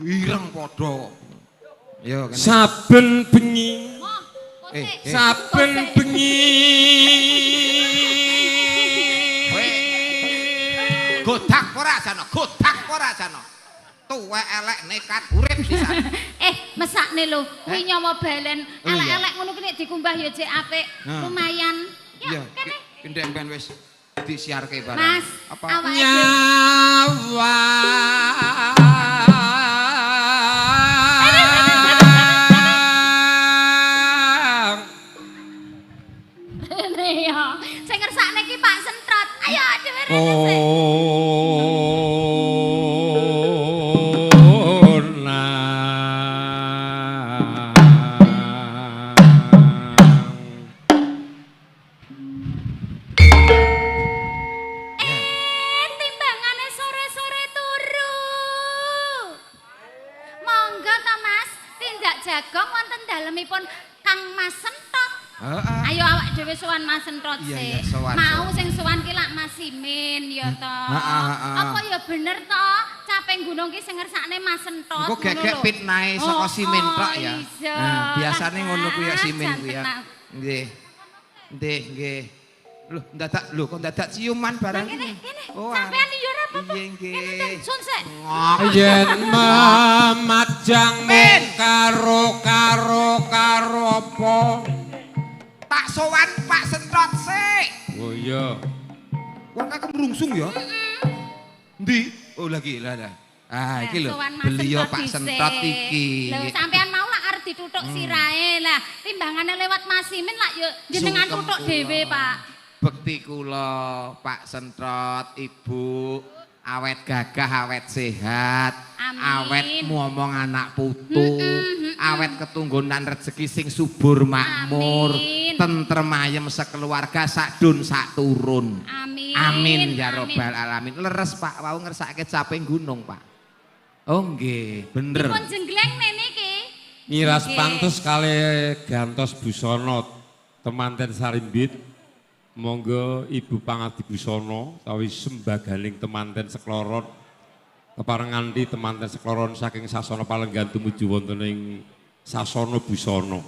Ireng padha. Yo kene. Saben bengi, Moh, Eh, kosek. eh. saben Kosek. bengi. Godak ora jano, godak ora jano. Tuwek elek nekat urip pisan. Eh, mesakne lho, kuwi Eh? nyawa balen. Oh, iya. Elek-elek ngono ki nek dikumbah ya jek apik. Nah. Lumayan. Ya, Iya, kene. Ki ndek ben wis disiarke barang. Mas, apa? awake Nyawa. Rene ya. Sing ngersakne ki Pak Sentrot. Ayo dhewe rene sik. Konang. Eh, timbangane sore-sore turu. Monggo to Mas, tindak jagong wonten dalemipun Kang Mas Sentot. Heeh. Ayo awak dhewe sowan Mas Sentot Iya, sik. iya, sowan, Mau sowan. sing sowan ki lak Mas Simin ya to. Heeh, heeh. Apa ya bener to caping gunung ki sing ngersakne Mas Sentot Engko ngono gegek lho. fitnahe saka Oh, Simin oh, tok ya. iya. Nah, biasane ngono kuwi ya Ah, Simin kuwi ya. jantenan. Nggih. Nggih, nggih. Loh, ndadak lho kok ndadak ciuman barang. Lah kene, kene. Oh, Sampean ya ora apa-apa. Iya, nggih. Kene ten sun sik. Ngok. Yen memajang Min. karo karo karo apa? Tak sowan Pak Sentot sik. Oh iya. Wong kae kemrungsung ya. Ndi? Oh lagi lah lah. Ah iki lho, Sowan Mas beliau Sentot Pak dhisik. Sentot iki. Lho sampean mau lak arep dituthuk sirahe lah. Timbangane lewat Mas Simin lak yo jenengan Sungkem tuthuk kula. dhewe, Pak. Bekti kula Pak Sentot, Ibu, awet gagah, awet sehat, Amin. awet momong anak putu, awet ketunggonan rezeki sing subur makmur, Amin. tentrem ayem sekeluarga sak dun sak turun. Amin. Amin ya Amin. robbal alamin. Leres Pak, wau ngersake caping gunung, Pak. Oh nggih, bener. Dipun jenggleng nene iki. Miras Nggih. pantes kali gantos busana temanten sarimbit. Monggo Ibu pangadi busana utawi sembaganing temanten sekloron kepareng nganti temanten sekloron saking sasana palenggan tumuju wonten ing sasana busana.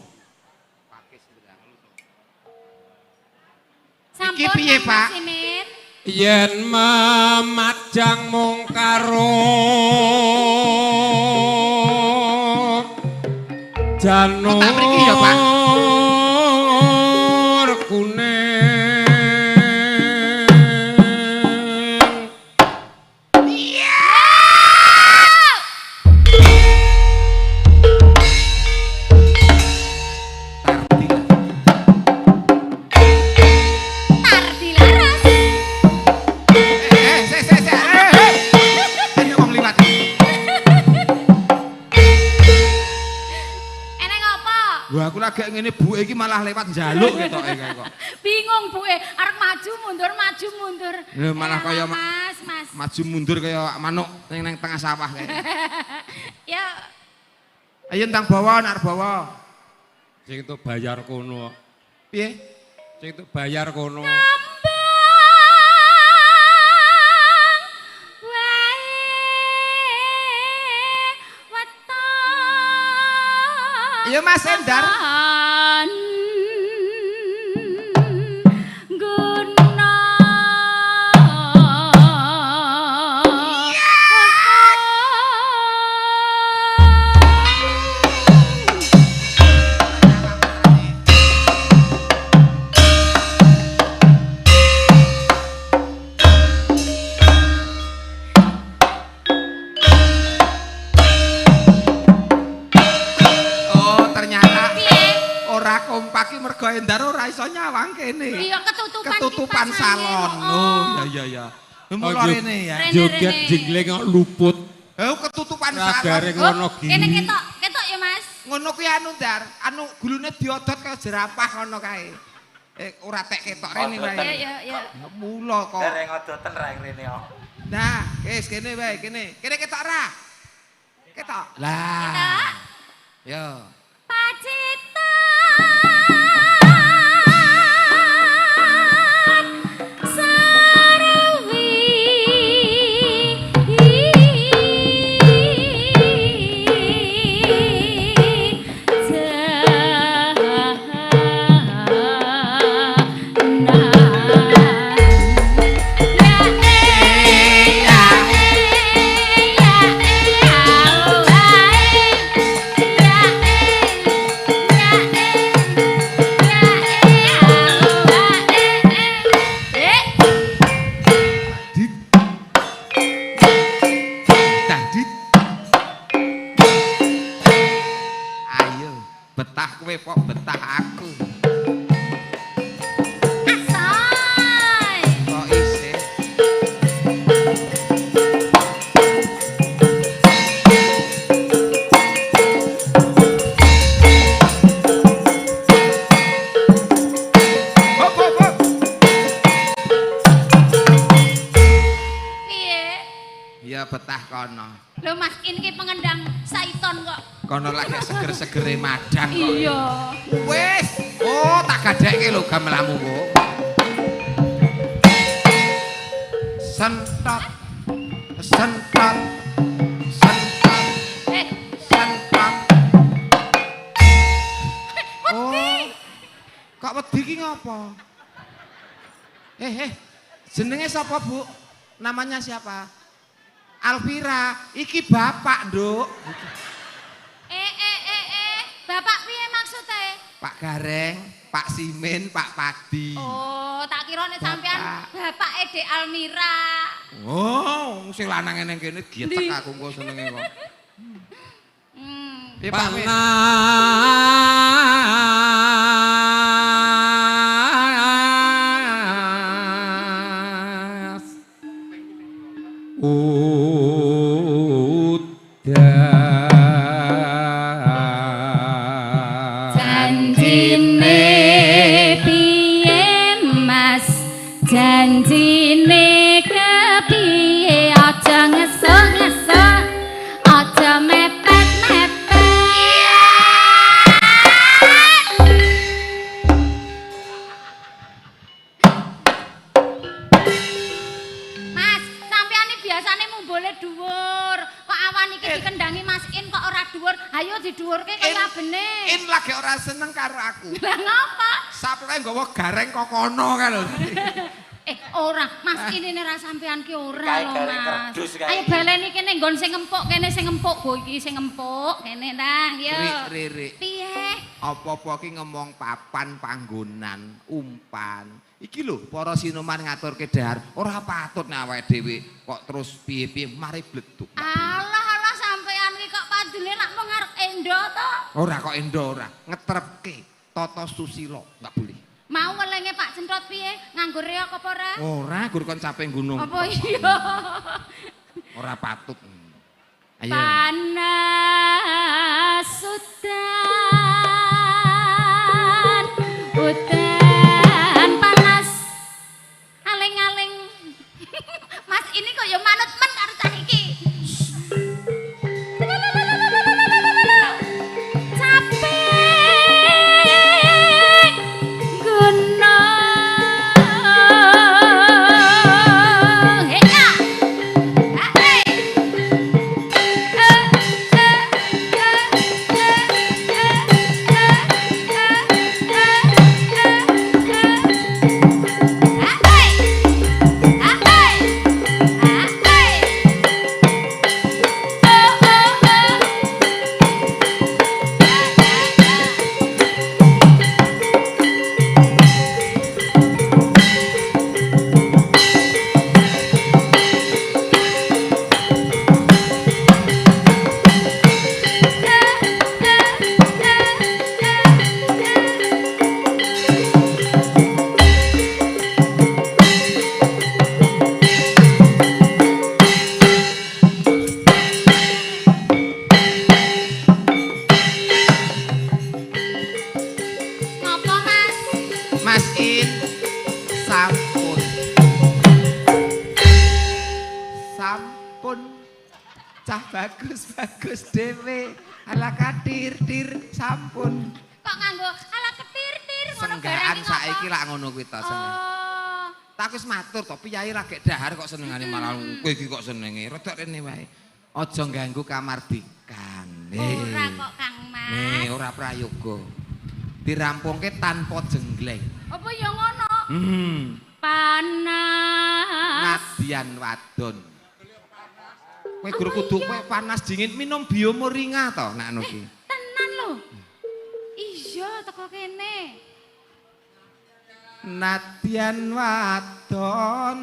Sampun Iki piye, Kang Pak? Mas Simin. Yen memajang mung karo janur Oh, tak mriki ya, Pak? Kuning. Tartil. Tar dilaras. Eh, sik sik sik. Eh, eh. Ayo wong liwat. Eneng apa? Wah, aku lagi ngene buke iki malah lewat njaluk ketoke kae kok. Bingung buke, arep maju mundur maju mundur. Lho, malah Eh, kaya Mas, Mas. Maju mundur kaya manuk ning nang tengah sawah kae. Ya, Ayo ndang bawa, nar bawa. Sing entuk bayar kono. Piye? Sing entuk bayar kono. kembang wae weton. Iya, Mas Endar. Guna. Oh, ternyata Piye? ora kompak ki mergo Endar ora iso nyawang kene. Iya ketutupan Ketutupan kipas salon. angin, Oh, iya iya iya. Mula Oh, rene ya. Rene, Joget rene. jenggleng kok luput. Eh, ketutupan salon. Ragare Oh, ngono kene gini. ketok, ketok ya Mas. Ngono kuwi anu Ndar, anu gulune diodot kaya jerapah ngono kae. Eh ora tek ketok rene wae. Ya ya ya. Mula kok. Dereng odoten ra rene yo. Nah, wis kene wae, kene. Kene ketok ra? Ketok. Lah. Ketok. Yo. Pacitan Sarwi. kowe kok betah aku. Asoy. Kok isih. Hop hop hop. Piye? Ya betah kono. Lho Mas In ki pengendang saiton kok. Kono lagi seger-segere madang kok. Iya. Wis, oh tak gadekke lho gamelanmu kok. Sentot. Sentot. Sentot. Eh, Sentot. Oh. Kok wedi ki ngopo? Eh, jenenge sapa, Bu? Namanya siapa? Alvira, iki bapak, Nduk. Bapak piye maksudnya? Pak Gareng, Pak Simin, Pak Padi. Oh, tak kira nek sampean bapak Dek Almira. Oh, sing lanang ning kene gietek aku engko senenge kok. Piye Pak Min? Panas udan. Janjine piye Mas? Janjine kepiye? Aja ngesuk-ngesuk, aja mepet-mepet. Mas, sampean iki biasane mumbole dhuwur. Kok awan iki dikendangi Mas In kok ora dhuwur? Ayo didhuwurke kaya abene. In lagi ora seneng karo aku. Lah ngapa? Saploke nggawa gareng kok kono kae lho. Ora, Mas In ini ra sampean ki ora Kae lho, gareng Mas. kerdus kae. Ayo baleni kene nggon sing empuk, kene sing empuk, go iki sing empuk, kene ndang, yo. Rik, rik, rik. Piye? Apa-apa ki ngomong papan panggonan, umpan. Iki lho para sinuman ngaturke dahar, ora patut nek awake dhewe kok terus piye-piye mari bleduk. Alah alah sampean ki kok padune lak mung arep endo to? Ora kok endo ora, ngetrepke tata susila, enggak boleh. Mau welenge Pak Centot piye? Nganggo reok apa ora? Ora, gur kon capek gunung. Apa iya? Ora patut. Ayo. Panas udan, udan panas. Aling-aling. Mas ini kok ya manut men karo cah iki. Capek gunung. Heya. Hey. Ngopo, Mas? Mas In sampun. Sampun cah bagus-bagus dhewe. Ala katir-tir sampun. Kok nganggo ala ketir-tir ngono barang Senggaan iki ngopo? saiki lak ngono kuwi ta seneng. Oh. Tak wis matur to, piyayi lagi dahar kok senengane malah kowe iki kok senenge. Rodok rene wae. Aja ganggu kamardikan. Ora kok Kang Mas. Nih, ora prayoga. Dirampungke tanpa jenggleng. Apa ya ngono? Panas. Nadyan wadon. Kowe gur kudu kowe panas dingin minum biomoringa to nek anu ki. Tenan lho. Iya teko kene. Nadyan wadon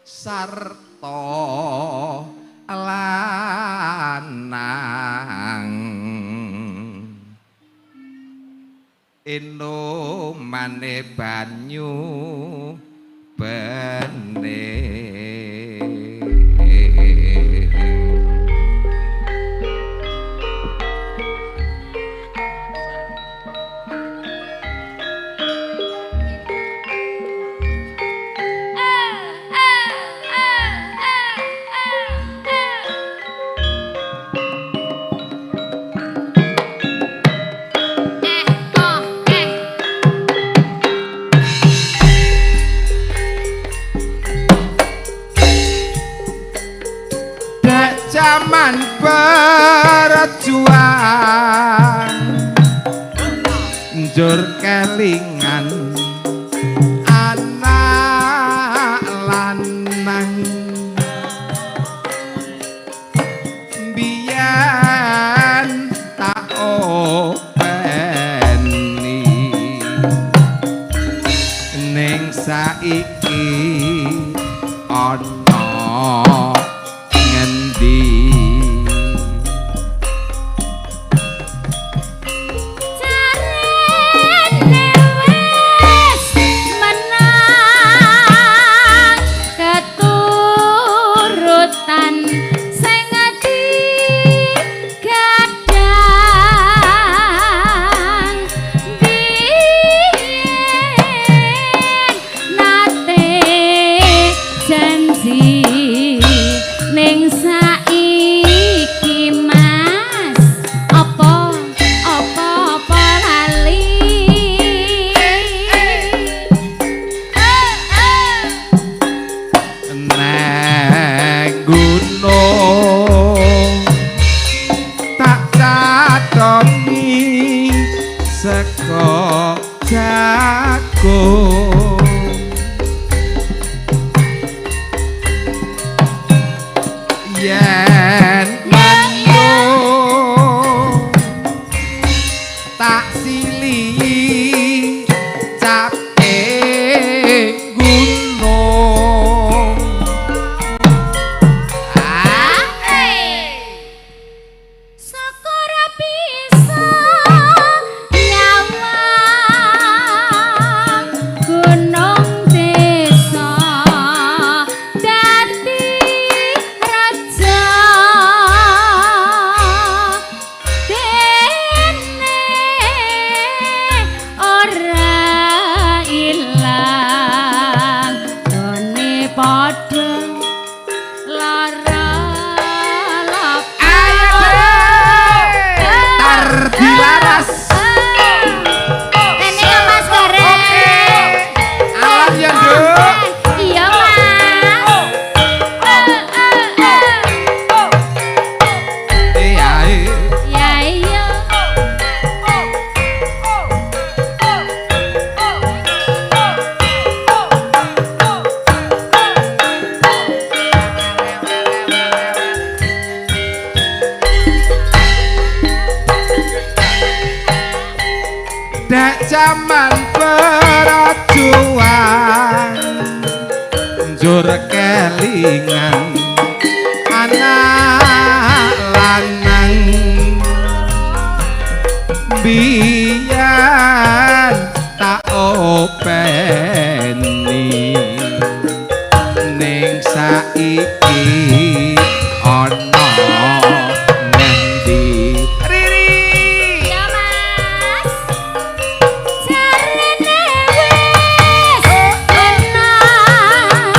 sarta lanang. Enumane banyu bening. Zaman berjuang njur kelingan anak lanang biyen tak openi ning saiki ana ngendi. Jarene wis menang keturutan sing digadang biyen nate janji ning saiki Mas apa apa apa lali. Neng gunung tak cadongi sego jagung yen mendung tak sili cape gunung. Saka bisa nyawang gunung desa dadi raja dene ora ilang done padha lara. Tar dilaras. Rene ya Mas Gareng. Alam ya, Nduk. Iya Mas. Iya. Ya iya. Dek jaman berjuang njur kelingan anak lanang biyen tak openi ning saiki ana ngendi. Riri. Iya Mas. Jarene wis menang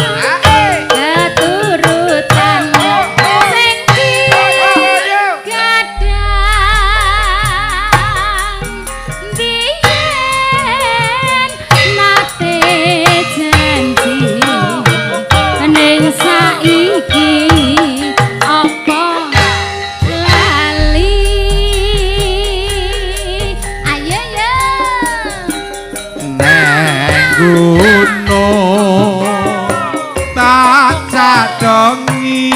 keturutan sing digadang biyen nate janji ning saiki apa lali. Ayo ya. Neng gunung tak cadongi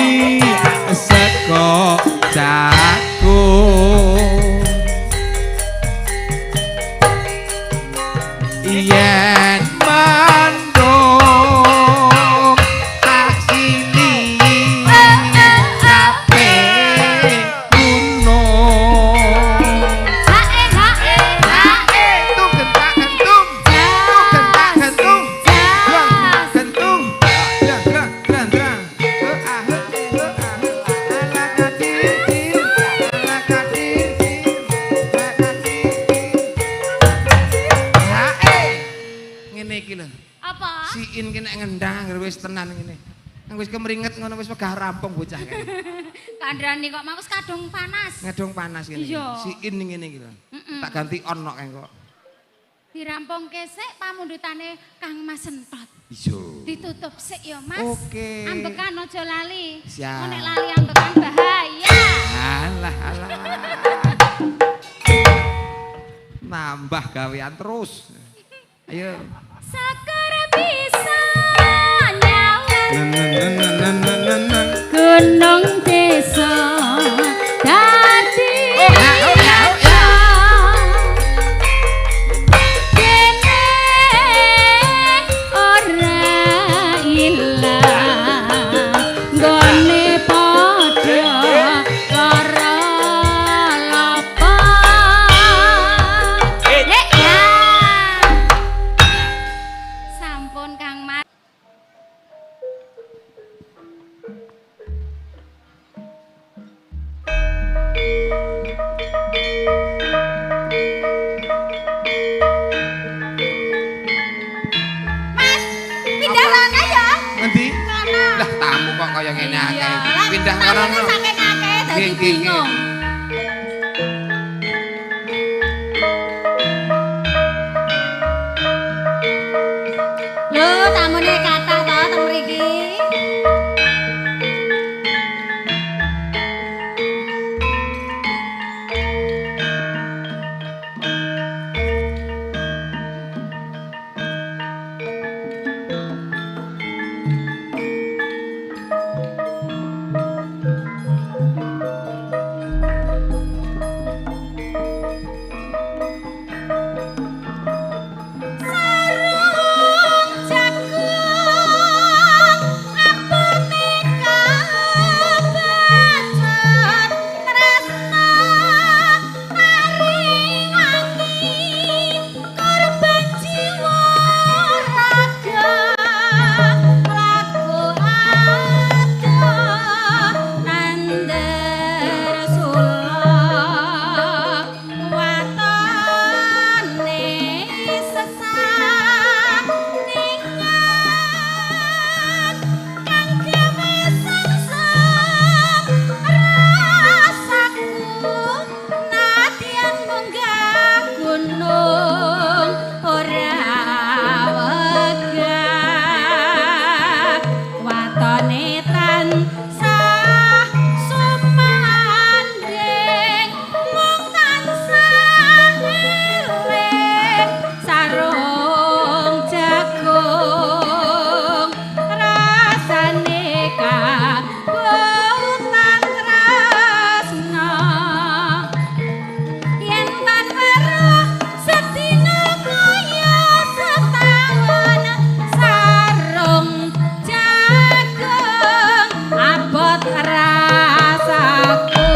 sego jagung yen mendung tak sili cape gunung. Hae hae hae. Tunggu. Siin ki nek ngendang anggere wis tenan ngene. Wis kemringet ngono wis wegah rampung bocah kae. Kandhane kok mau wis kadung panas. Ngadung panas ngene. Siin ngene iki lho. Tak ganti on kok kok. Dirampungke sik pamundhutane Kang Mas Sentot. Iya. Ditutup sik ya Mas. Oke. Ambekan aja lali. Siap. Nek lali ambekan bahaya. Alah alah. Nambah gawean terus. Ayo. Sakar bisa nyawa. Gunung desa dadi kene ora ilang nggone padha karo lapa. Sampun Kang Mas. Mas, pindah rono ya. Ngendi? Rono. Lah tamu kok kaya ngene akeh. Pindah rono. Saking akeh dadi bingung. Lho, tamune kathah to teng mriki. Sarung jagung apote kabacut tresna tariwangi korban jiwa raga laku adoh tander sulak watone sesandingan kang gawe sengsem rasaku nadyan munggah gunung ora wegah watone tansah sumandhing mung tansah eling sarung jagung rasane kabutan tresna yen tan weruh sedina kaya setahun sarung jagung abot rasaku.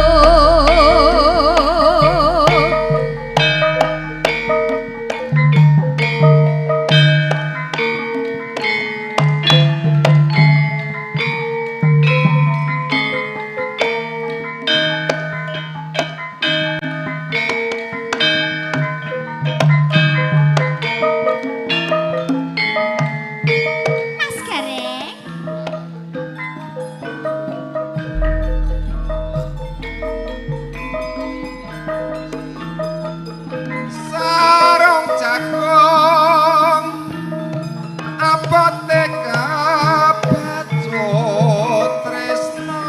Mas Gareng. Sarung jagung apote kabacut tresna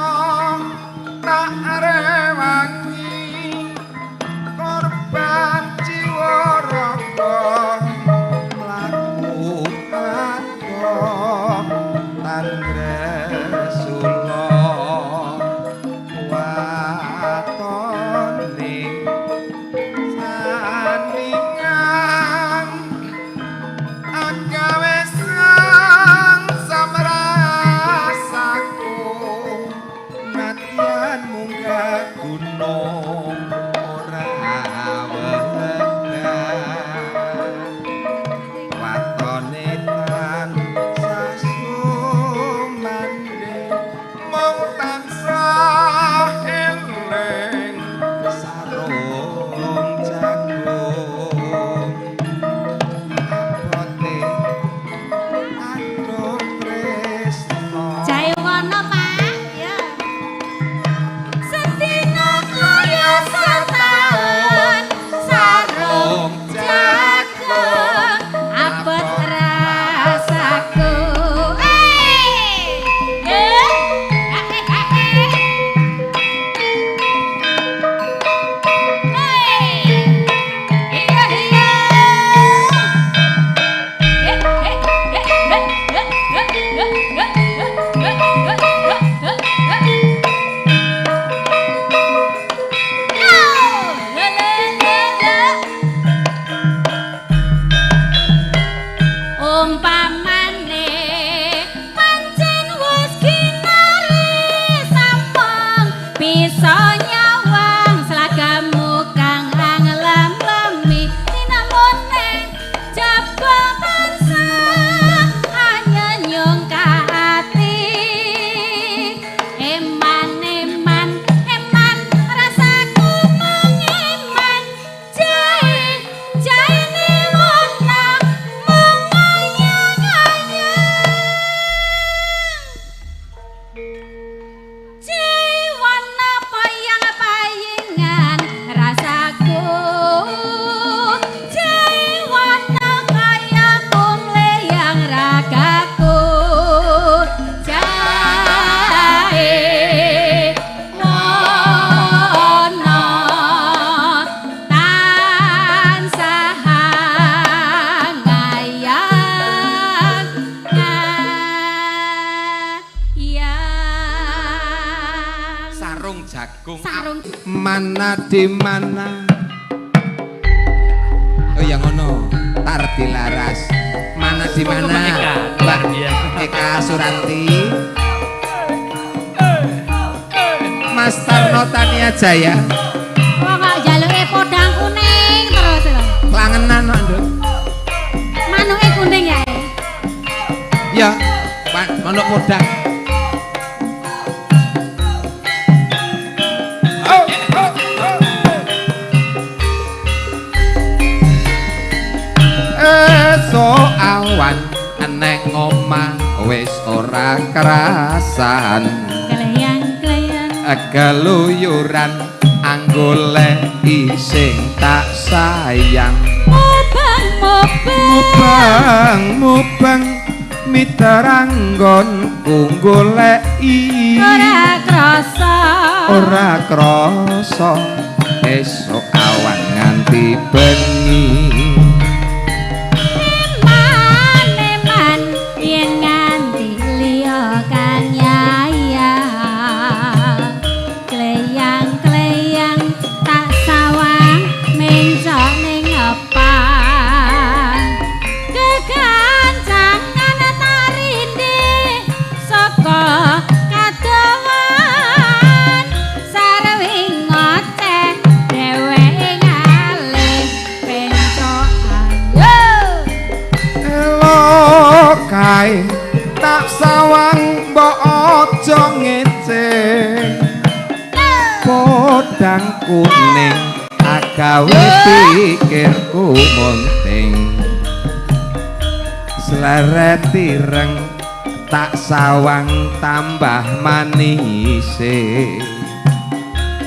tak rewangi korban jiwa raga mlaku adoh tandresula watone sandingan agawe sengsem rasaku nadyan munggah gunung ora wegah watone tansah sumandhing mung tansah eling sarung jagung apote adoh Mana di mana? Oh ya ngono, Tardi Laras. Mana di mana? Mbak Eka Suranti. Mas Tarno Tania Jaya. Wah kok jaluke podang kuning terus lho. Klangenan kok, Nduk. Manuke kuning ya. Ya, manuk podang. Esuk awan nek ngomah wis ora kerasan. Kleyang-kleyang keluyuran anggoleki sing tak sayang. Mubeng-mubeng mubeng-mubeng miteranggonku goleki ora krasa, ora krasa esuk awan nganti bengi. Eman-eman yen nganti liya kang nyayang. Kleyang-kleyang tak sawang mencok ning epan. Kegancangan tarinde saka kadohan. Sarwi ngoceh dheweke ngalih pencokan. Yo! Elok kae tak sawang mbok aja ngece. Podang kuning agawe pikirku munting. Sleret ireng tak sawang tambah manise.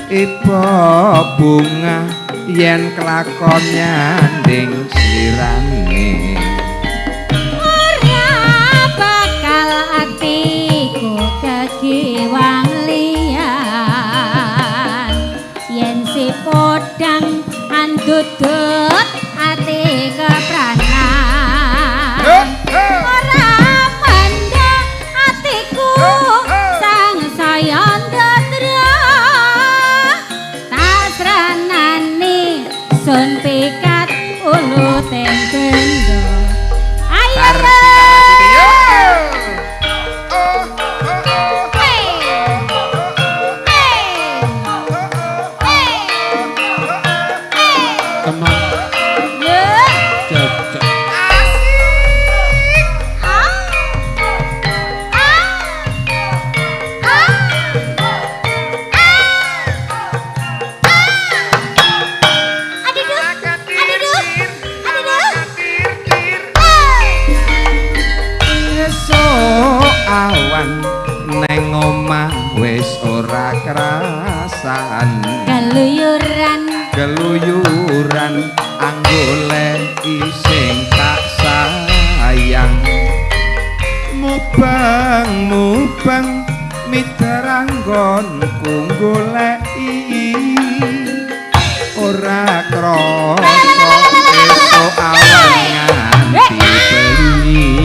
Iba bunga yen kelakon nyanding slirane. Ora bakal atiku kegiwang liyan. Yen si podang andudut ati kepranan. Ora mendha atiku sang saya ndadra. Tak sranani sun pikat ulute bendo. Ayo Awan neng omah wis ora kerasan. Keluyuran keluyuran anggoleki sing tak sayang. Mubeng mubeng miteranggonku goleki ora krasa esuk awan nganti bengi.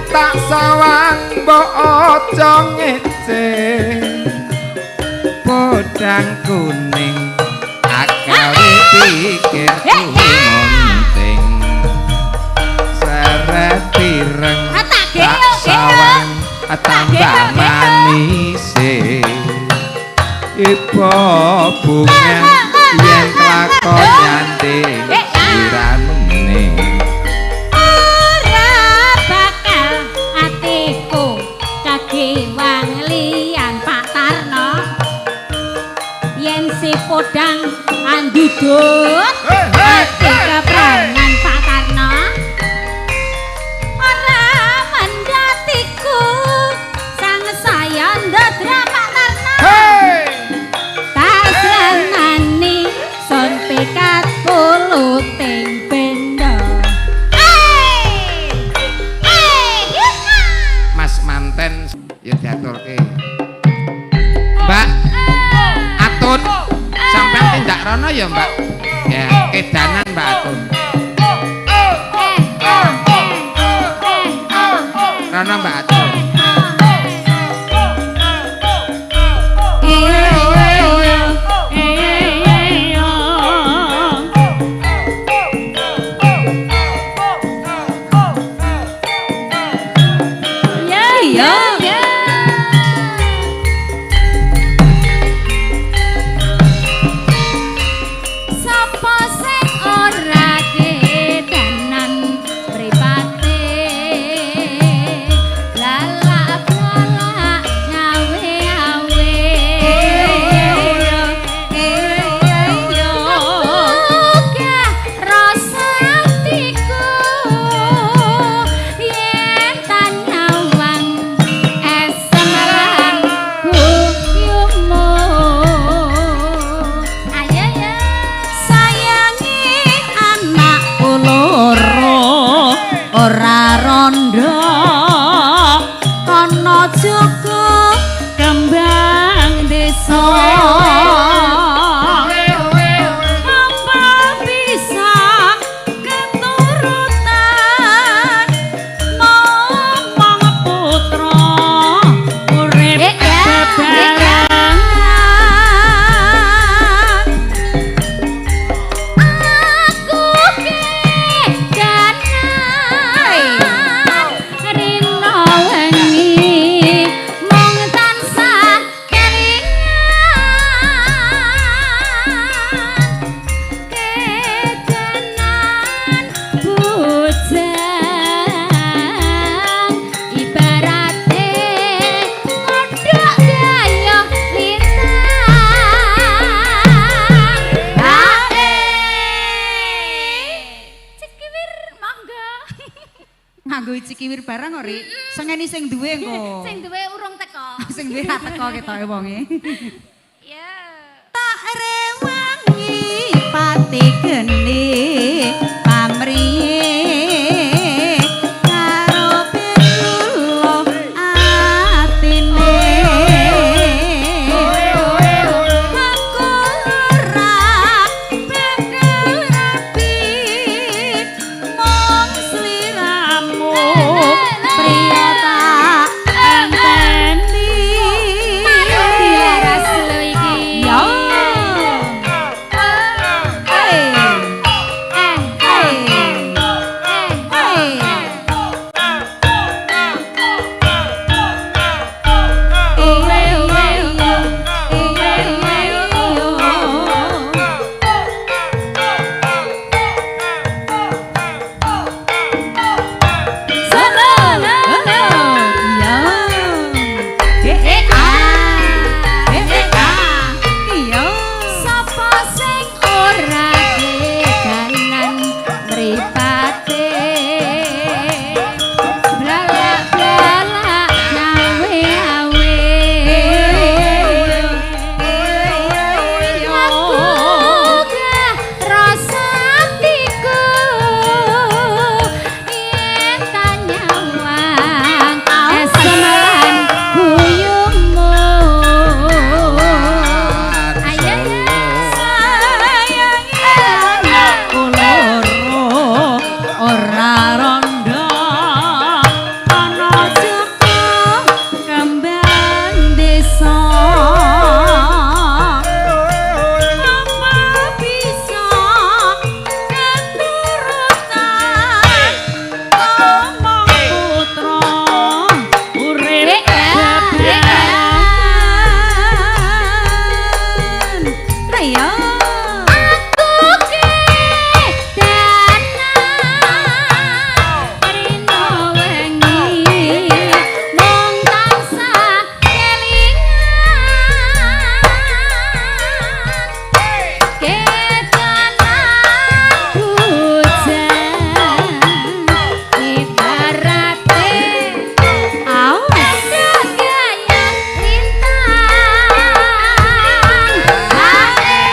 Tak sawang mbok aja ngece. Podang kuning agawe pikirku munting. Seret ireng tak sawang tambah manise. Iba bunga yen lakon nyanding sirane. Podang andudut ati kepranan Pak Tarno. Ora mendatiku sang saya ndadra. Rono ya, Mbak. Ya, kedanan Mbak Atun. Rono Mbak Atun. Cikiwir barang kok, Rik. Sengeni sing duwe engko. Sing duwe urung teko. Sing duwe ra teko ketoke wonge. Ya. Tak rewangi pati geni pamriye karo pitulo atine. Aku ora bakal rapi mung sliramu priya tak enteni. Dilaras lho iki. Ya. Sapa sing ora kedanan mripate blalak-blalak nawe-awe. Aku gak rasa atiku yen tak nyawang esem lan guyumu. Ayo ya. Sayangi anakku loro ora rondo ana joko kembang desa. Apa bisa keturutan ngomong putra urip bebarengan. Ayo. Aku kedanan rino wengi mung tansah kelingan. Kedanan bujang ibarate Awas. gaya lintang. Hae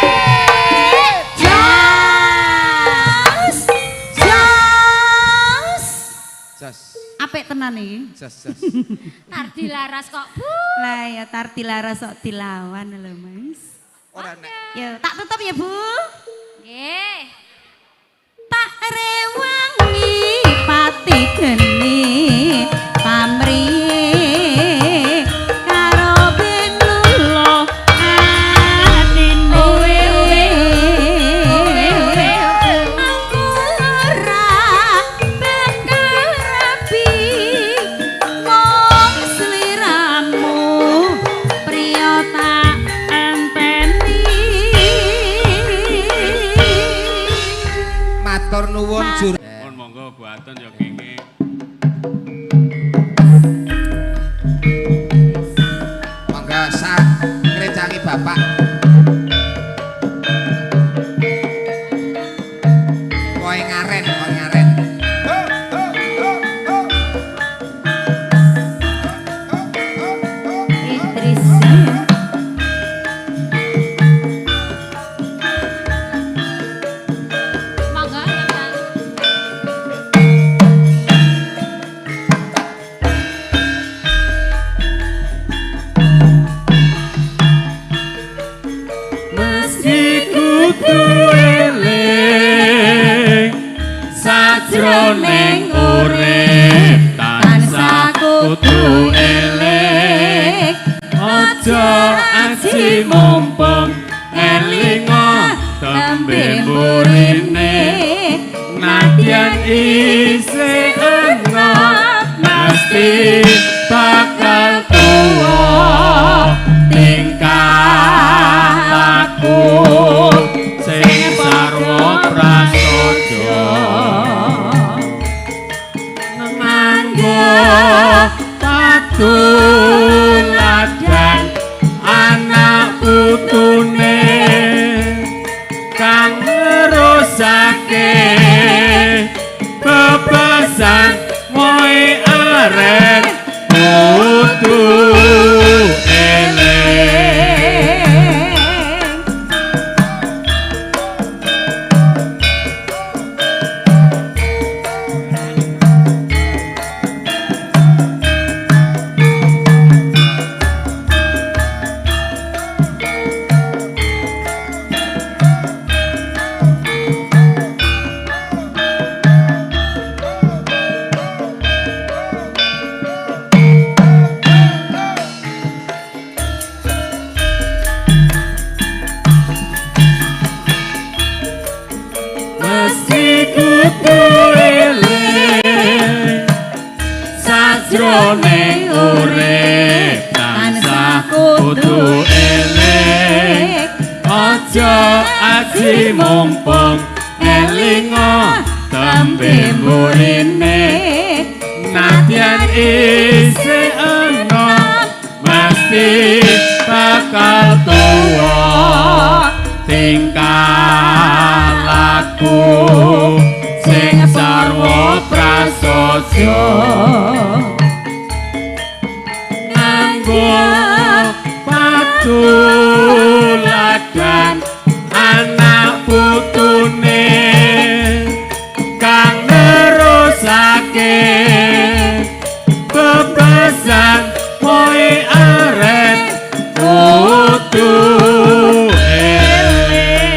Jos. Jos. Jos. Apik tenan iki. Jos, jos. Tardi laras kok, Bu. Lah ya tarti laras sok dilawan lho, Mas. Ora nek. Ya, tak tutup ya, Bu. Nggih. Tak rewangi pati geni pamrihe karo benulo atine. Owe, owe. Owe, owe, owe. Aku ora bakal rabi mung sliramu priya tak enteni. Matur nuwun jur. Pun monggo buatan ya kenge. Monggo sak ngrecangi Bapak. Koe ngaren, koe ngaren. Ho ho ho ho. Ho ho ho. Idris. Monggo sampean. Mesti kudu eling sajroning urip tansah kudu eling aja aji mumpung elinga tembe mburine nadyan isih enom mesti bakal tuwa tingkah laku sing sarwa prasaja nganggo patuladan anak putune kang nerusake bebasan moe aren kudu eling. Mesti kudu eling sajroning urip tansah kudu eling aja aji mumpung elinga tembe mburine nadyan isih enom mesti bakal tuwa tingkah laku sing sarwa prasaja nganggo patuladan anak putune kang nerusake bebasan moe aren kudu eling.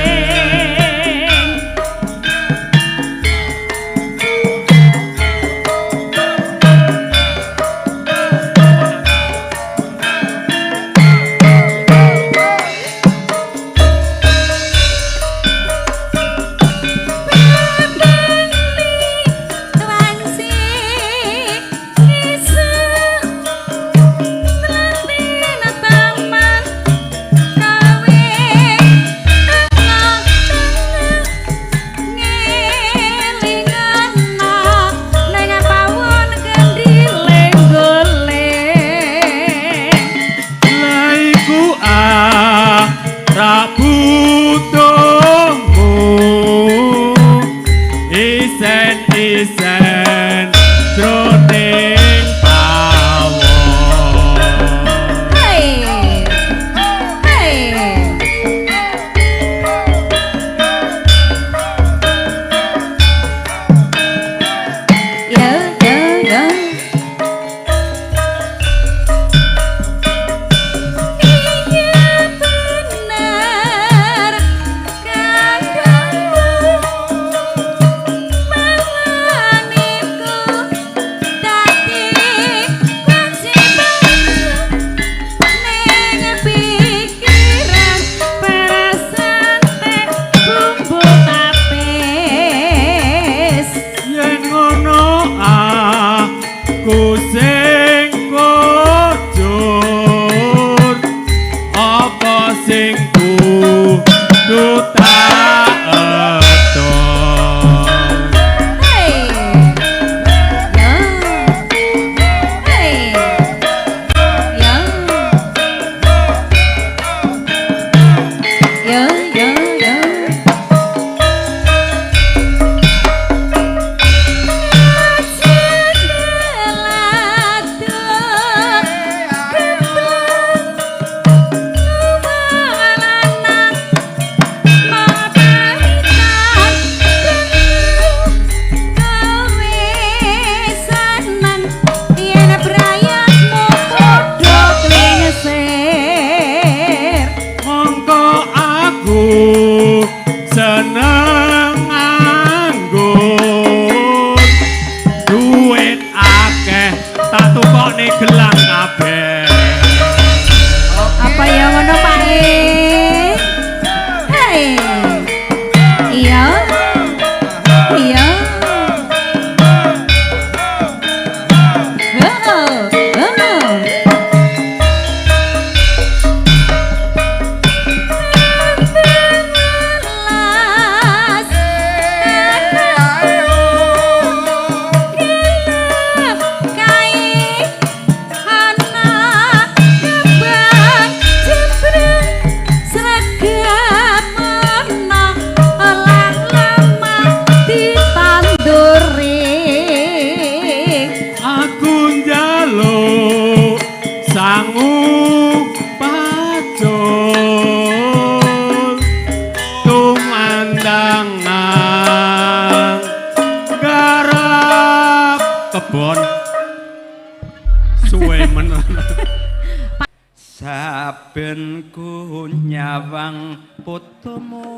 Saben ku nyawang putumu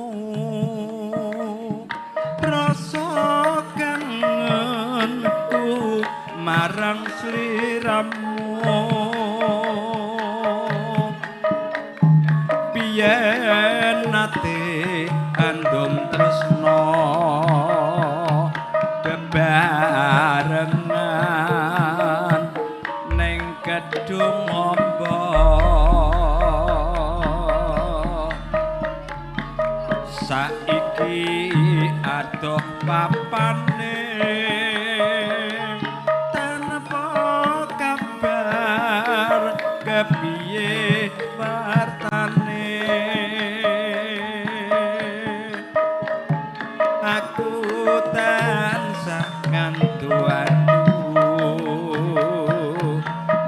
rasa kangenku marang sliramu biyen nate andum tresno bebarengan ning kedung amba saiki adoh papane tanpa kabar kepiye wartane aku tansah ngantu-antu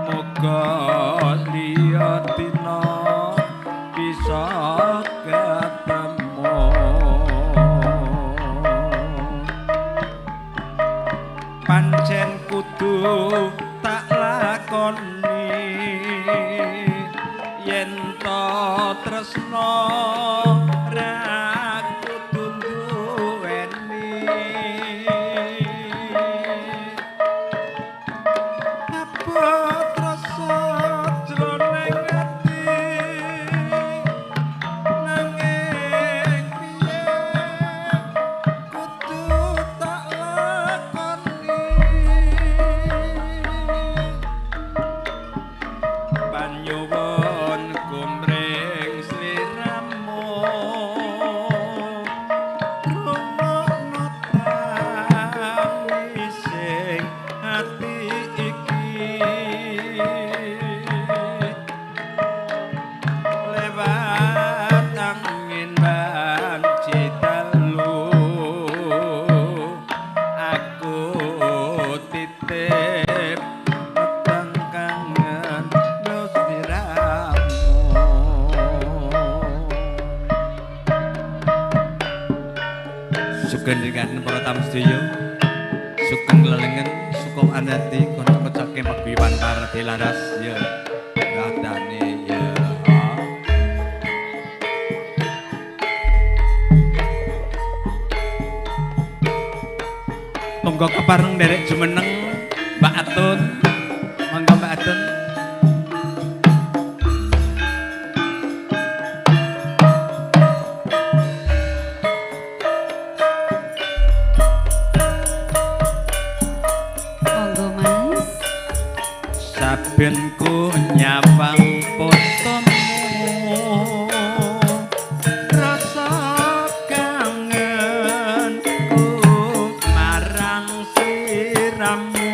muga liya dina bisa ketemu pancen kudu tak lakoni yen to tresno ra kudu duweni abot rasa jroning ati nanging piye kudu tak lakoni panyuwun kumring sliramu rungokno tangising ati iki lewat angin banci telu aku titip peteng kangen sliramu. Sugeng dengan para tamu sedaya. Sugeng lelengen suka andati kanca-kanca saking paguyuban Partai Laras ya. Radane ya. Monggo kepareng nderek jumeneng Mbak Atun. Monggo Mbak Atun. Monggo Mas. Saben ku nyawang fotomu rasa kangenku marang sliramu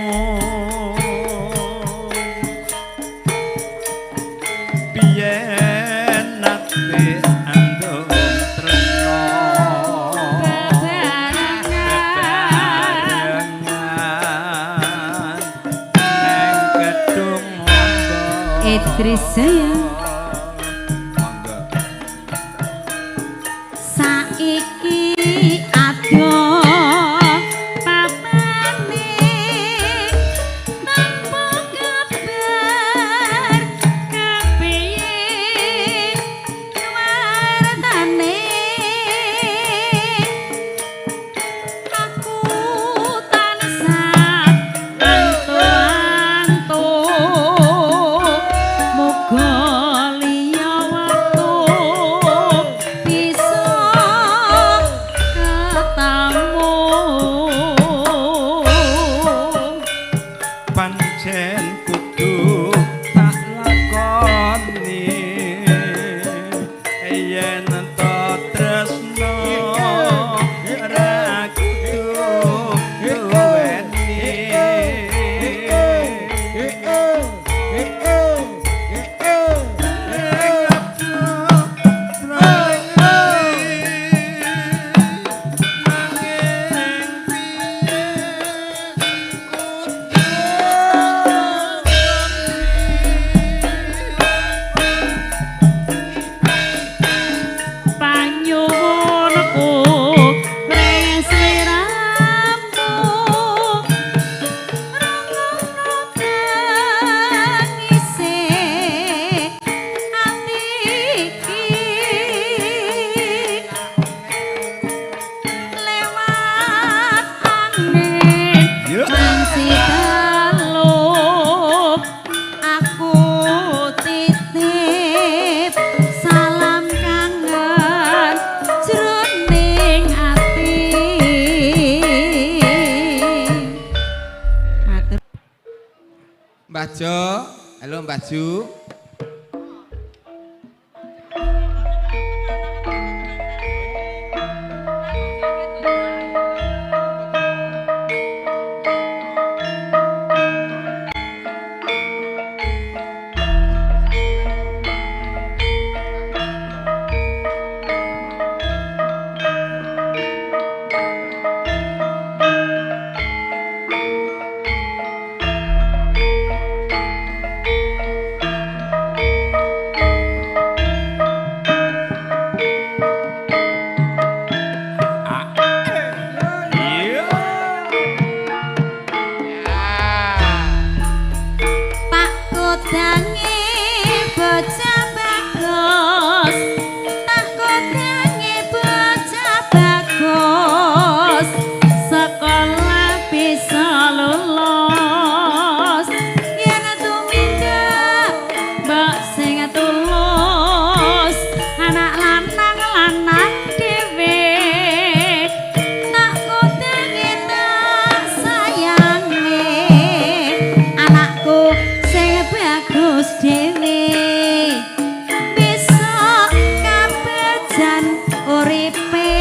biyen nate andum tresno Bebarengan. bebarengan neng gedung amba. Idris sayang. Monggo. Saiki adoh papane tanpa kabar kepiye wartane aku tansah antu-antu muga Jo. Halo Mbah Ju. Pak kodange bocah bagus, tak kodange bocah bagus, sekolah bisa lulus. Yen tumindak mbok sing tulus, anak lanang lanang dhewe. Tak kodange tak sayange, anakku sing bagus dhewe. Besok kabejan uripe.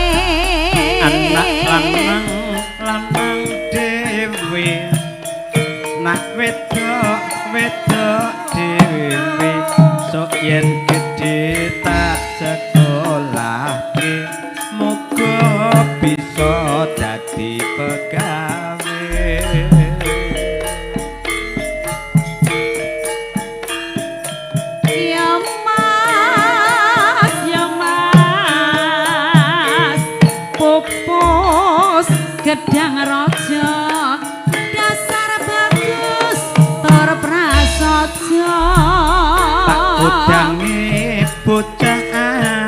Anak lanang lanang dhewe, nak wedok wedok dhewe, sok yen gedhe tak sekolahke, muga bisa dadi pegawe. Ya Mas, ya Mas, pupus gedang raja, dasar bagus tur prasaja. Tak kodange bocah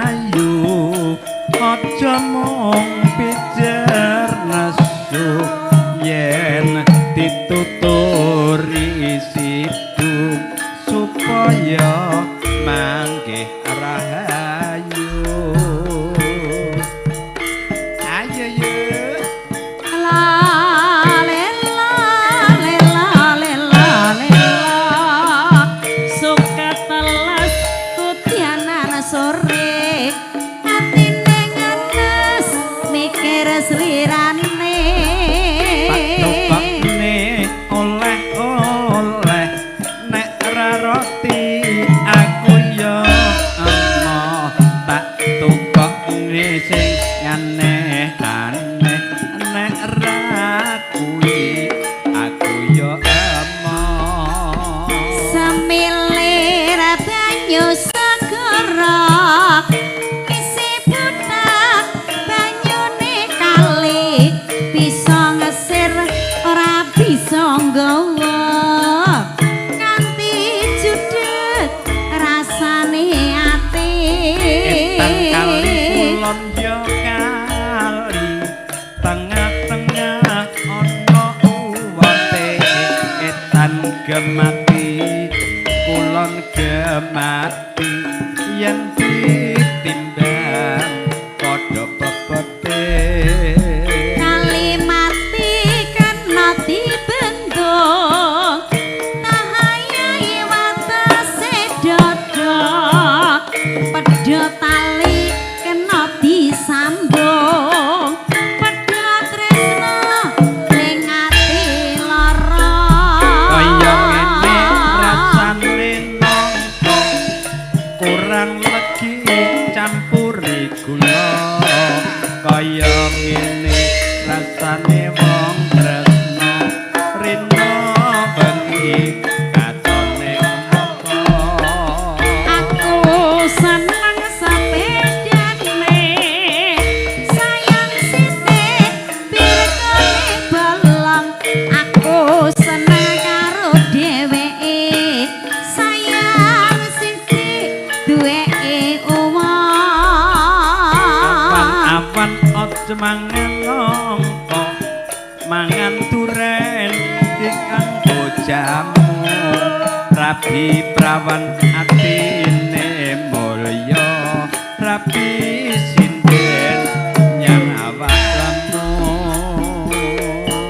ayu, aja mung pijer nesu, yen dituturi sidu supaya manggih rahayu. Ayo yuk. La lela lela lela lela, suka teles kudyanan sore, atine ngenes mikir slirane. Tak topakne oleh-oleh, nek ra roti aku ya emoh. Tak tukokne sing aneh-aneh, nek ra kuwi aku ya emoh. Semilir banyu segara, isi buta banyune kali, bisa ngesir ora bisa nggawa, nganti judeg rasane ati. Etan kali kulon ya kali, tengah-tengah ana uwate. Etan gemati kulon gemati, yen ditimbang padha bebote. Kali mati kena dibendung, tahayai watese dada, pedhot tali kena disambung, pedhot tresna ning ati lara. Kaya ngene rasane nangka kurang legi campuri gula. Kaya ngene rasane wong tresna rina bengi katone apa. Aku seneng sepedane, sayang sithik pirkone bolong. Aku seneng karo dheweke, sayang sithik duweke uwong. Awan-awan aja mangan nangka, mangan duren iki kanggo jamu. Rabi prawan atine mulya, rabi sinden nyang awak lemu.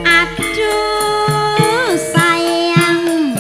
Aduh sayang,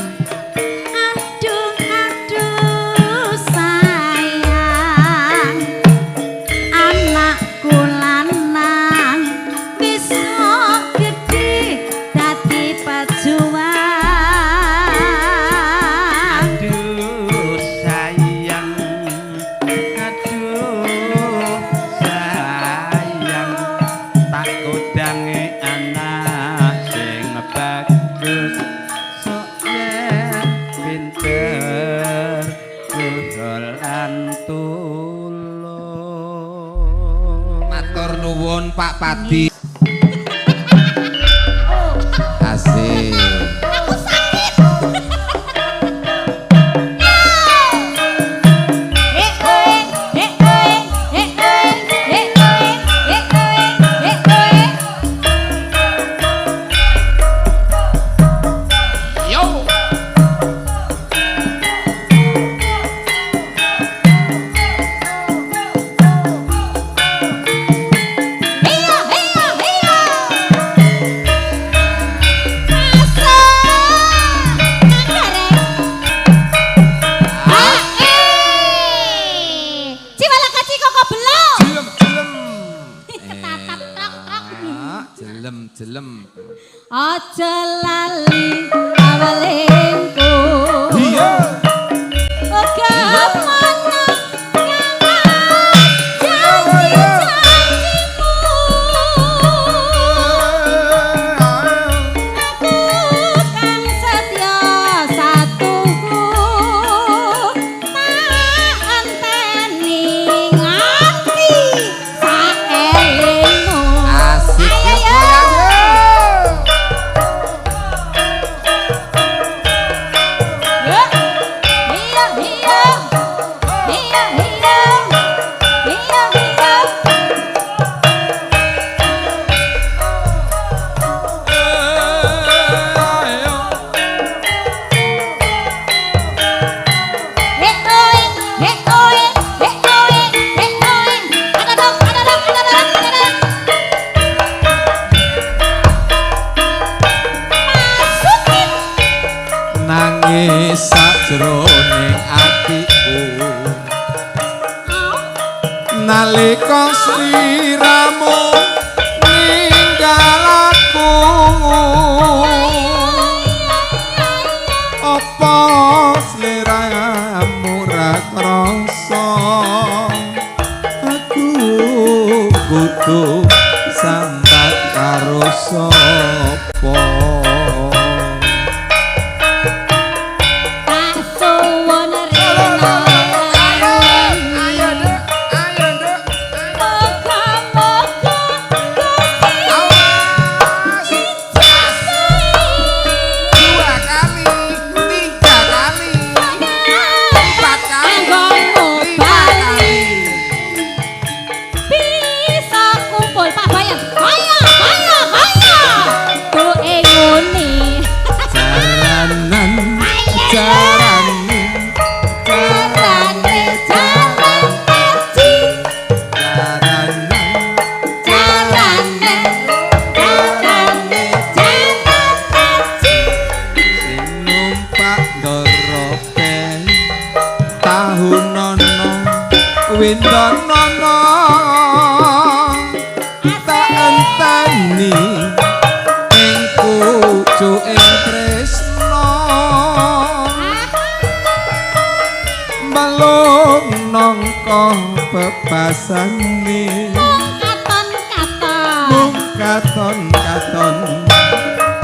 lan tulung. Matur nuwun Pak Padi. Asik. Aku sakit. Yo. Iya, iya, iya. Masa Kang Gareng. Ciwala kaci koko belum. Jelem jelem. Ketatap trok trok. Ah, jelem jelem. Aja lali awalengku. Iya. Oga mana janji-janjimu. Aku kang setya satuhu tak enteni nganti saelingmu. Asik. Ayo yo. Yo. Iya iya. Iya iya. Iya iya. He oi, he oi, he oi, he oi. Adadok, adadok, adadok, adadok. Masukin. Nangis sajroning atiku nalika sliramu ninggal aku, apa sliramu ra krasa aku kudu sambat karo sapa? Tak suwun rena. Ayo Nduk, ayo Nduk. Moga-moga Gusti Awas. Dua kali, tiga kali, empat kali, Anggonmu lima bali. kali. Bisa kumpul Pak Bayan. Haya, haya, haya. Tuh ngene. Jaranan, jarane, Jarane jalan kaji. jaranan, Jarane, jarane jalan kaji. sing numpak ndoroke tahunono windonono tak enteni ing pucuking tresna melung nangka bebasane Mung katon-katon. mung katon-katon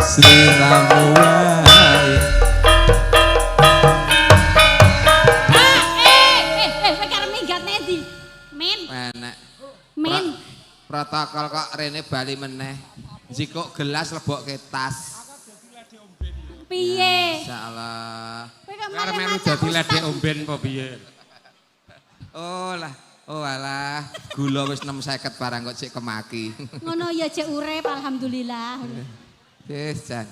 sliramu wae. Ah, kowe karep minggat ndi? Min, Enek min. Protokol kok rene bali meneh. Jikuk gelas lebokke tas. Piye? Insyaallah. Kowe kok Arep malah melu macak dadi ledek ustaz. omben apa piye? Oh lah, oh alah, gula wis 650 barang kok cek kemaki. Ngono ya cek urip alhamdulillah. Wis jan.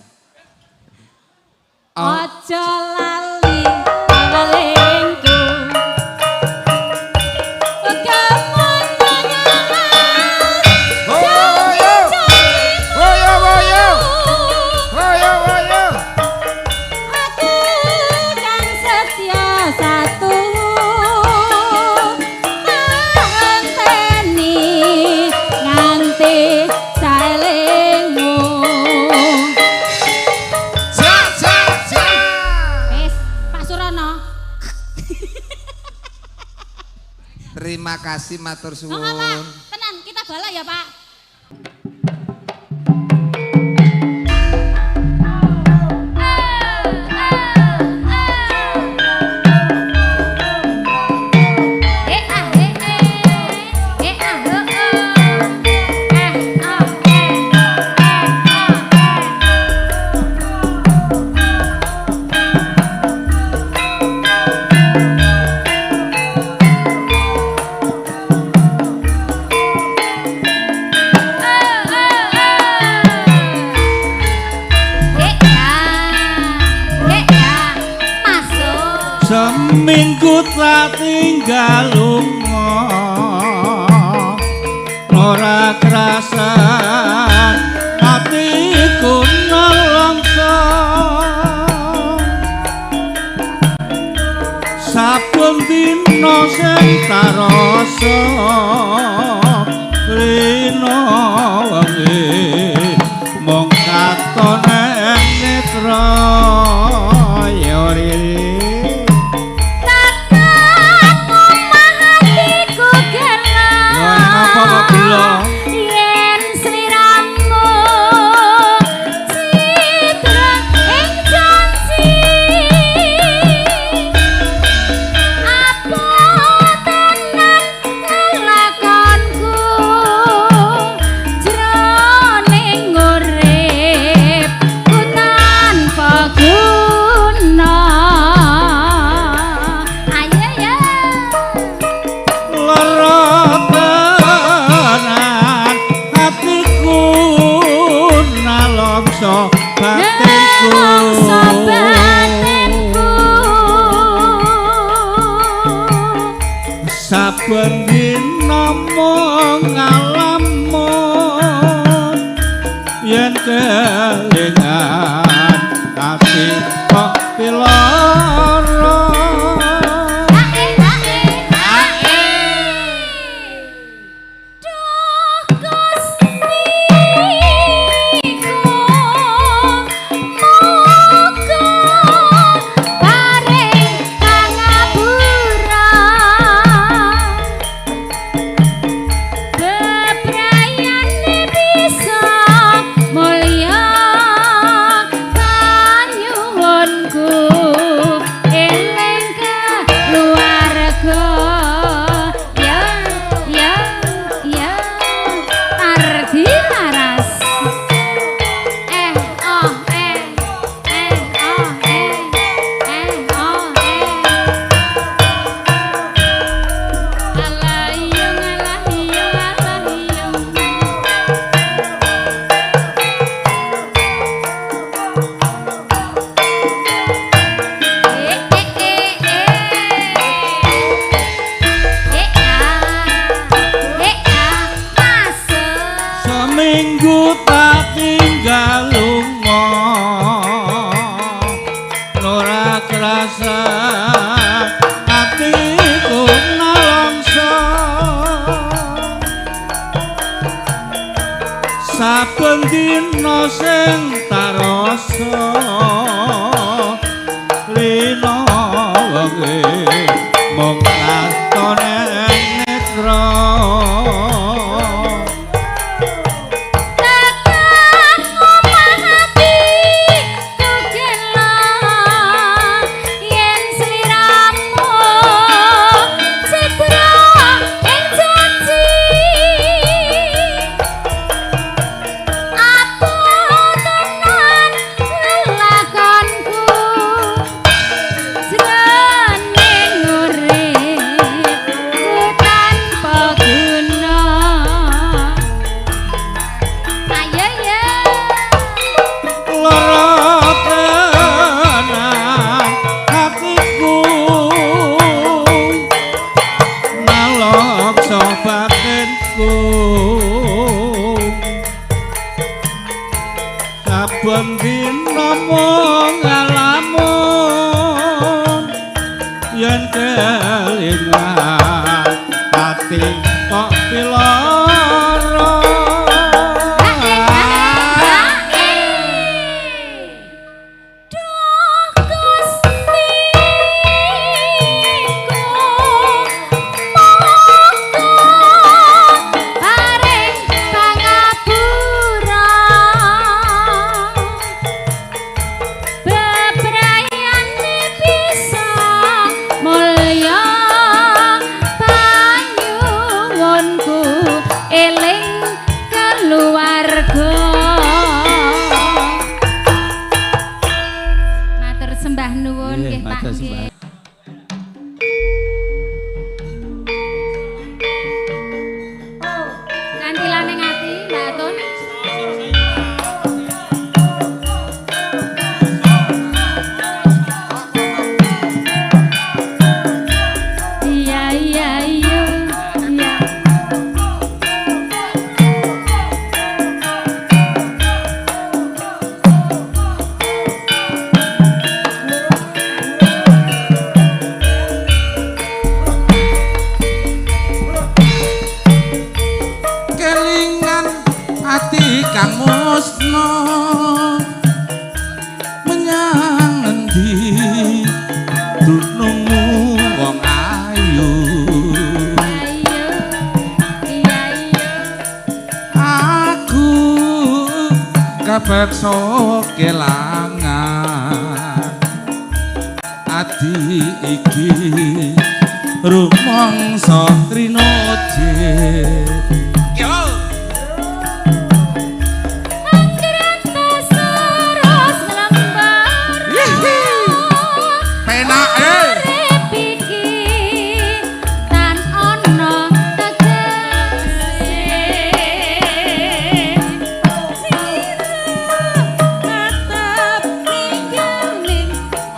Oh, Aja lali awalengku. Oga Woyo. Woyo woyo. Woyo woyo. Aku kang setya satu tak enteni nganti saelingmu. Ja ja ja. Wis, Pak Surono. Terima kasih matur Oh, Pak. suwun. Tenan, kita balak ya, Pak. sing tarasa rina wengi mung katon ing netra ya riri. Tekan omah atiku gelo. Lha napa kok gelo? Yen sliramu cidra ing janji, apa tenan lelakonku jroning uripku tanpa guna. Ayo ya. Lara tenan atiku nalongso batinku. Nelongso batinku. Saben dina mung ngalamun yen kelingan ati kok piloro. Ae ae ae. Duh Gustiku, muga paring pangapura. Bebrayane bisa mulya panyuwunku eling keluarga. Ya ya ya Tardi Laras. Eh oh eh eh oh eh eh oh eh. Alah iyung alah iyung alah iyung. Eh eh eh eh. Eh ah. Eh ah masuk. Seminggu tak tinggal lunga ora kerasa atiku nalongso. Saben dina sing tarasa lina wengi mung katon ing netra. Tekan omah atiku gelo yen sliramu cidra ing janji, apa tenan lelakonku jroning uripku tanpa guna. Ayo ya. Lara tenan atiku nalongso batinku. Saben dina mung ngalamun yen kelingan ati kok piloro. Duh Gustiku, muga paring pangapura. Bebrayane bisa mulya panyuwunku. kang musna menyang endi dunungmu wong ayu. Ayo, iya iya. Aku kepeksa kelangan ati iki rumangsa rinoje. Yo. Anggrek terus nglembar. Penake. Urip iki tan ana tegese. Tetep ninggal ning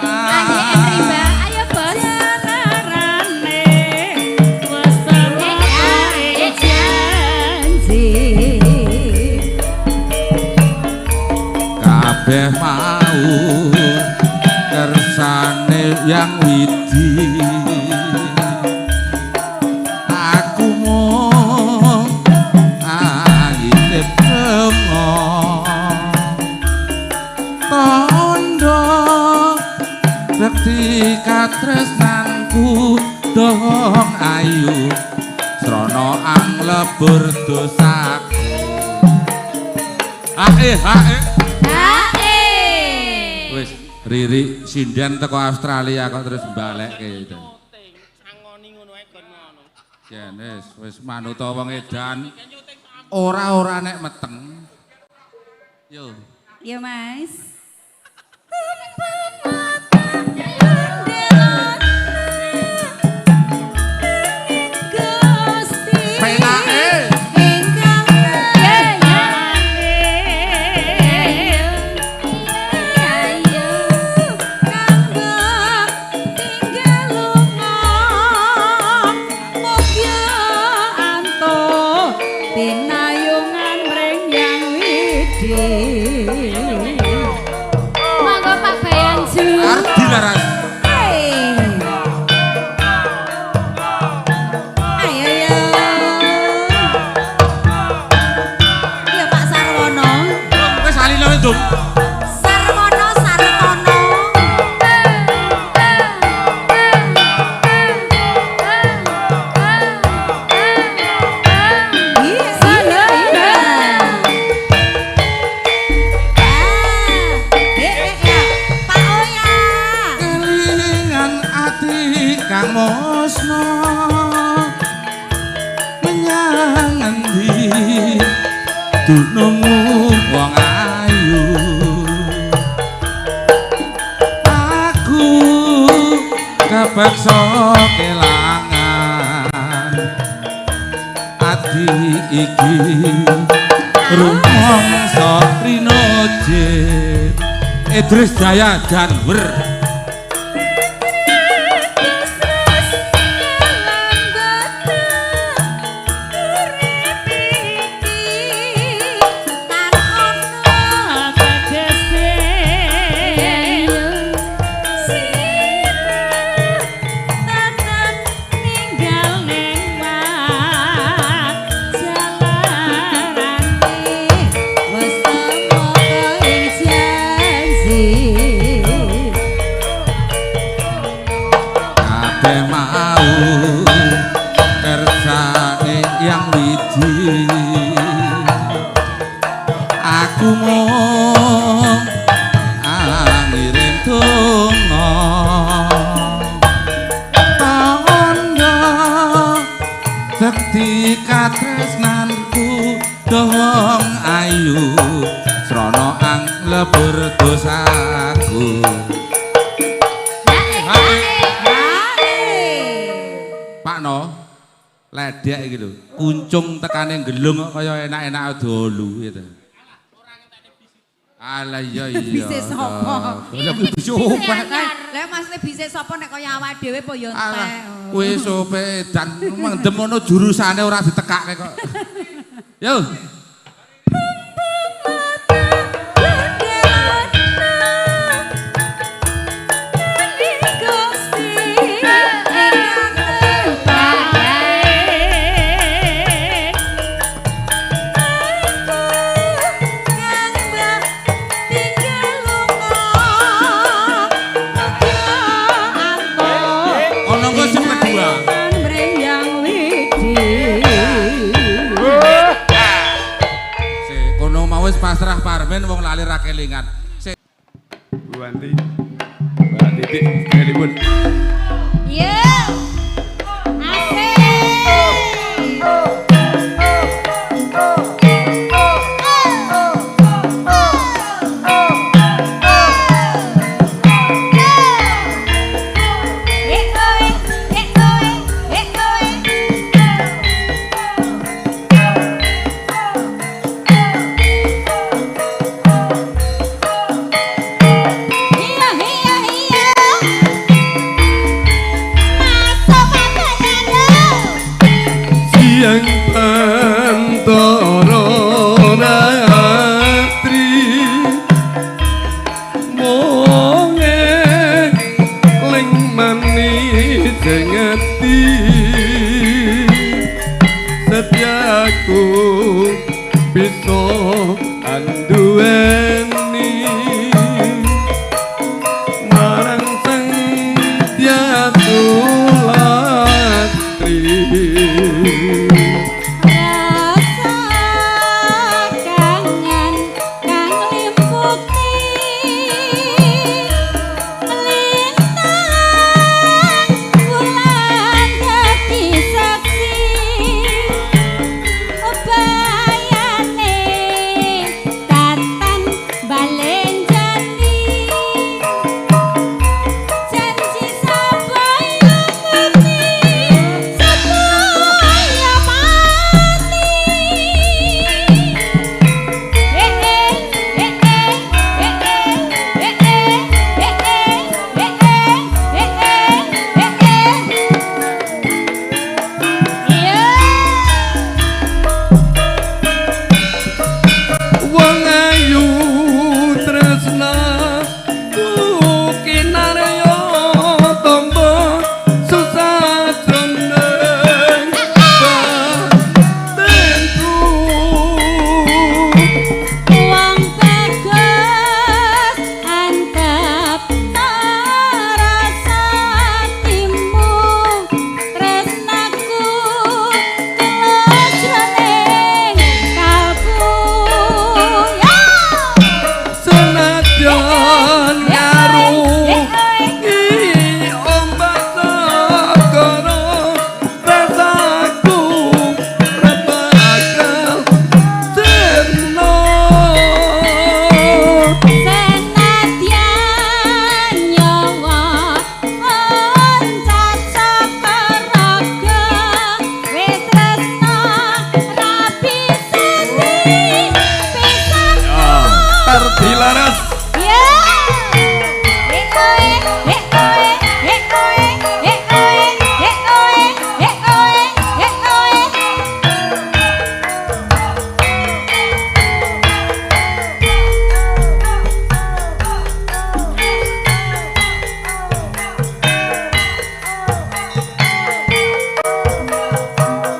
Ayo Rimba, ayo bos. Jalarane wis temake janji. Kabeh mau kersane yang widi, aku mung angitip donga tondo bekti katresnanku dong ayu srana anglebur dosaku. Ae ae. Hae. Wis Riri sinden teko Australia kok terus balekke itu. Yen wis wis manuta wong edan. Ora-ora nek meteng. Yo. Ya Mas. Penake. Pinayungan mring Yang Widi. Monggo Pak Bayanju. Ardi laras. Hey. Ayo ya. Iya Pak Sarwono. Wis alino Dum. Sarwono Sartono. Iya iya iya. Ah, Pak Oya. Kelingan ati kang musna menyang endi dunungmu wong ayu. Aku kepeksa kelangan ati iki rumangsa rinoje. Idris Jaya Janwer. Kabeh mau kersane yang widi, aku mung angirim donga tandha sekti katresnanku dong ayu srana anglebur dosaku. Pak No, ledek iki lho, kuncung tekane gelung kok kaya enak-enak dolu gitu. Alah iya iya. Bise sapa? Lah kuwi bise ope. Lah maksudnya bise sapa nek kaya awake dhewe apa ya entek. Kuwi sope edan mendem ngono jurusane ora ditekake kok. Yo. Jamin wong lali ra kelingan. Bu Wanti, Mbak Titik, sekalipun. Iya. Asik. Iya iya iya. Masuk apa Siang pantara ratri mong eling manis ing ati setiaku bisa anduweni marang sang Latri. Rasa kangen kang limputi lintang bulan dadi saksi bayane tatan balen jati janji sabaya mati sabaya mati eh eh eh eh eh eh eh eh eh eh eh eh iya. Wong ayu tresna kinarya tombo susah jroning batinku. Wong bagus antep rasa timu tresnaku tulus jroning kalbu ya. Senadyan ngaru ombak segara rasaku ra bakal sirna. Senadyan nyawa oncat saka raga wis tresna ra bisa dipisahno. Terdilaras. Ya. Eh oe eh oe eh oe eh oe eh oe eh oe eh oe.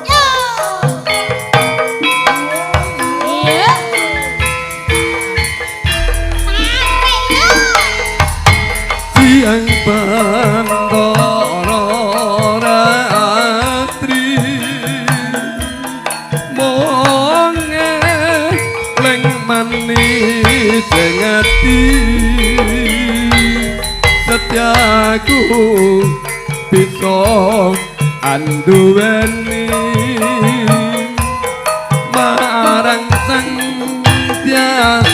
Yo. Iya. Siang pantara ratri mong eling manis ing ati setiaku bisa anduweni marang sang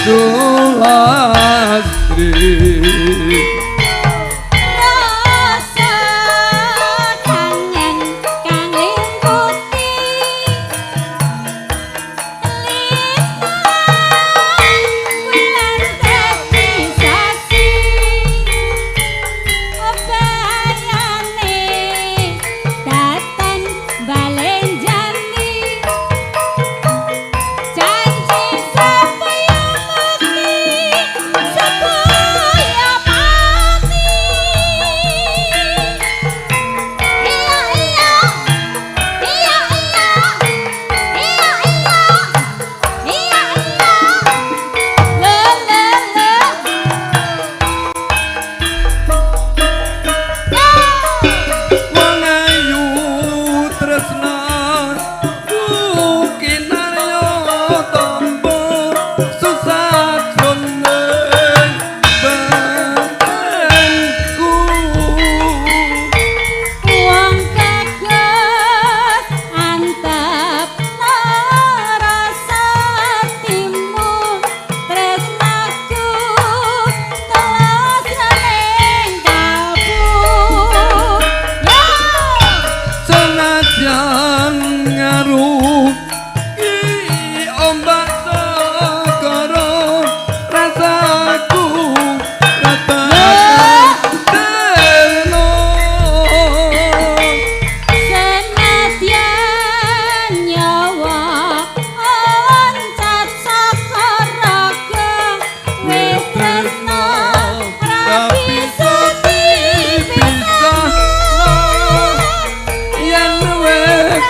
Sulastri. Rasa kangen kang limputi lintang bulan dadi saksi bayane datan balen.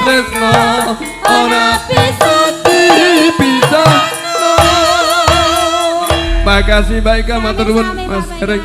Tresno ora bisa dipisahno. Makasih Mbak Ika, matur nuwun Mas Erik.